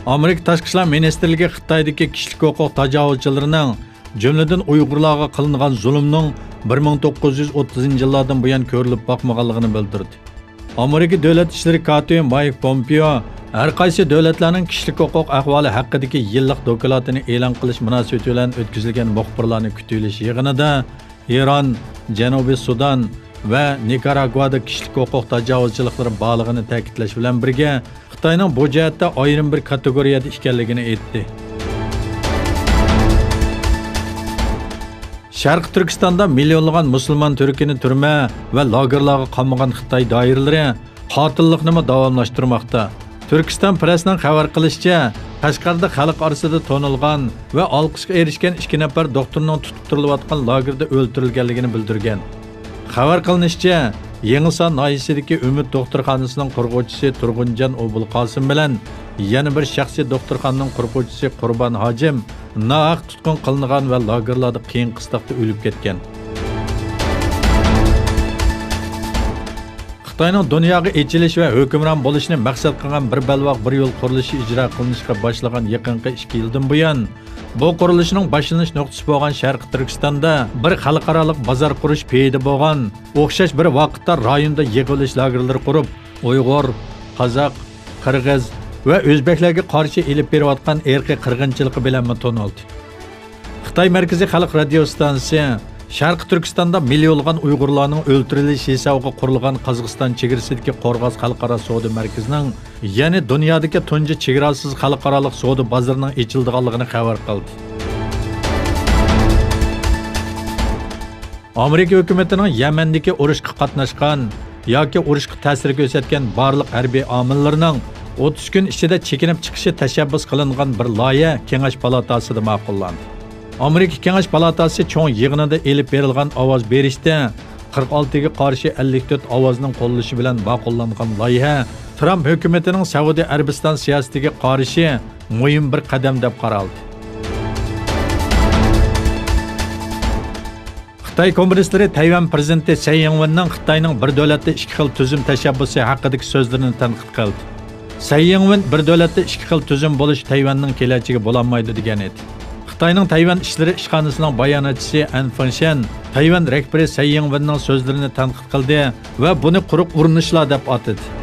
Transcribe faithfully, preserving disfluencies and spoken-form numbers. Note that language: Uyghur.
ئامېرىكا تاشقى ئىشلار مىنىستىرلىكى خىتايدىكى كىشىلىك ھوقۇق تاجاۋۇزچىلىرىنىڭ، جۈملىدىن ئۇيغۇرلارغا قىلىنغان زۇلۇمنىڭ بىر مىڭ توققۇز يۈز ئوتتۇزىنچى يىللاردىن بۇيان كۆرۈلۈپ باقمىغانلىقىنى بىلدۈردى. ئامېرىكا دۆلەت ئىشلىرى كاتىپى مايك پومپېئو ھەر قايسى دۆلەتلەرنىڭ كىشىلىك ھوقۇق ئەھۋالى ھەققىدىكى يىللىق دوكلاتىنى ئېلان قىلىش مۇناسىۋىتى بىلەن ئۆتكۈزۈلگەن مۇخبىرلارنى كۈتۈۋېلىش يىغىنىدا ئىران، جەنۇبىي سۇدان ۋە نىكاراگۋادا كىشىلىك ھوقۇق تاجاۋۇزچىلىقلىرى بارلىقىنى تەكىتلەش بىلەن بىرگە، خىتاينىڭ بۇ جەھەتتە ئايرىم بىر كاتېگورىيەدە ئىكەنلىكىنى ئېيتتى. شەرقىي تۈركىستاندا مىليونلىغان مۇسۇلمان تۈركىنى تۈرمە ۋە لاگېرلارغا قامىغان خىتاي دائىرىلىرى قاتىللىقنىمۇ داۋاملاشتۇرماقتا. تۈركىستان پرېسسىنىڭ خەۋەر قىلىشىچە، قەشقەردە خەلق ئارىسىدا تونۇلغان ۋە ئالقىشقا ئېرىشكەن ئىككى نەپەر دوختۇرنىڭ تۇتۇپ تۇرۇلۇۋاتقان لاگېردا ئۆلتۈرۈلگەنلىكىنى بىلدۈرگەن. خەۋەر قىلىنىشىچە، يېڭىسار ناھىيەسىدىكى ئۈمىد دوختۇرخانىسىنىڭ قۇرغۇچىسى تۇرغۇنجان ئوبۇلقاسىم بىلەن يەنە بىر شەخسىي دوختۇرخانىنىڭ قۇرغۇچىسى قۇربان ھاجىم ناھەق تۇتقۇن قىلىنغان ۋە لاگېرلاردا قىيىن قىستاقتا ئۆلۈپ كەتكەن. خىتاينىڭ دۇنياغا ئېچىلىش ۋە ھۆكۈمران بولۇشنى مەقسەت قىلغان بىر بەلباغ بىر يول قۇرۇلۇشى ئىجرا قىلىنىشقا باشلىغان يېقىنقى ئىككى يىلدىن بۇيان، بۇ قۇرۇلۇشنىڭ باشلىنىش نۇقتىسى بولغان شەرقىي تۈركىستاندا بىر خەلقئارالىق بازار قۇرۇش پېيىدە بولغان، ئوخشاش بىر ۋاقىتتا رايوندا يىغىۋېلىش لاگېرلىرى قۇرۇپ، ئۇيغۇر، قازاق، قىرغىز ۋە ئۆزبەكلەرگە قارشى ئېلىپ بېرىۋاتقان ئىرقىي قىرغىنچىلىقى بىلەنمۇ تونۇلدى. خىتاي مەركىزىي خەلق رادىيو ستانسىسى شەرقىي تۈركىستاندا مىليونلىغان ئۇيغۇرلارنىڭ ئۆلتۈرۈلۈش ھېسابىغا قۇرۇلغان قازاقىستان چېگرىسىدىكى قورغاس خەلقئارا سودا مەركىزىنىڭ، يەنى دۇنيادىكى تۇنجى چېگراسىز خەلقئارالىق سودا بازىرىنىڭ ئېچىلىدىغانلىقىنى خەۋەر قىلدى. ئامېرىكا ھۆكۈمىتىنىڭ يەمەندىكى ئۇرۇشقا قاتناشقان ياكى ئۇرۇشقا تەسىر كۆرسەتكەن بارلىق ھەربىي ئامىللىرىنىڭ ئوتتۇز كۈن ئىچىدە چېكىنىپ چىقىشى تەشەببۇس قىلىنغان بىر لايىھە كېڭەش پالاتاسىدا ماقۇللاندى. ئامېرىكا كېڭەش پالاتاسى چوڭ يىغىنىدا ئېلىپ بېرىلغان ئاۋاز بېرىشتە قىرىق ئالتىگە قارشى ئەللىك تۆت ئاۋازنىڭ قوللىشى بىلەن ماقۇللانغان لايىھە ترامپ ھۆكۈمىتىنىڭ سەئۇدى ئەرەبىستان سىياسىتىگە قارشى مۇھىم بىر قەدەم دەپ قارالدى. خىتاي كوممۇنىستلىرى تەيۋەن پىرېزىدېنتى سەي يىڭۋېننىڭ خىتاينىڭ بىر دۆلەتتە ئىككى خىل تۈزۈم تەشەببۇسى ھەققىدىكى سۆزلىرىنى تەنقىد قىلدى. سەي يىڭۋېن بىر دۆلەتتە ئىككى خىل تۈزۈم بولۇشى تەيۋەننىڭ كېلەچىكى بولالمايدۇ، دېگەن ئىدى. خىتاينىڭ تەيۋەن ئىشلىرى ئىشخانىسىنىڭ باياناتچىسى ئەن فېڭشەن تەيۋەن رەھبىرى سەي يىڭۋېننىڭ سۆزلىرىنى تەنقىد قىلدى ۋە بۇنى قۇرۇق ئۇرۇنۇشلا دەپ ئاتىدى.